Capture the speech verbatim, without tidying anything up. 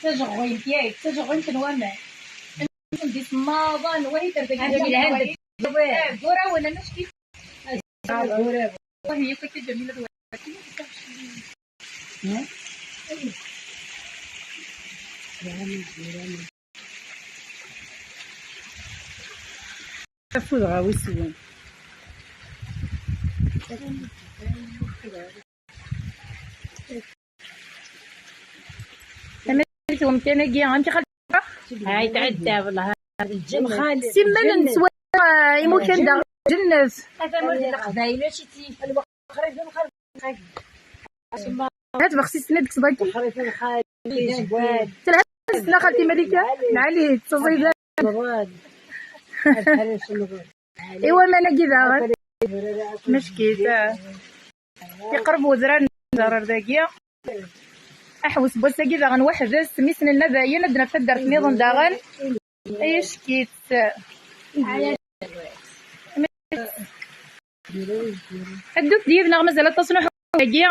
Tajeɣɣuyt, yak, tajeɣɣuyt n waman. Di tmaḍa n wahi terda. Gurawen, amack kif. Gurawen. Wahi yakk akka Ǧamila d wahi. Afud ɣer wiswen. Tamazit n umkan-agi, amek i xalti? Ay, tɛedda, wellah. Simmal nettwali imukan daɣ, ǧennet. Tamurt n Leqbayel, mačči d tif. Hat bexsisna deg sḍaki. Telha tessna xalti Malika. Lɛali, d taẓidan. I waman-agi daɣen? Mackit, ah. Iqreb wedrar n Ǧerar dagi. Aḥewwes n wass-agi daɣen weḥd-s, mi s-nenna dayen ad d-naf taddart nniḍen daɣen. Ay ackit. Ddut-d yid-neɣ, mazal aṭas n uḥewwes dagi.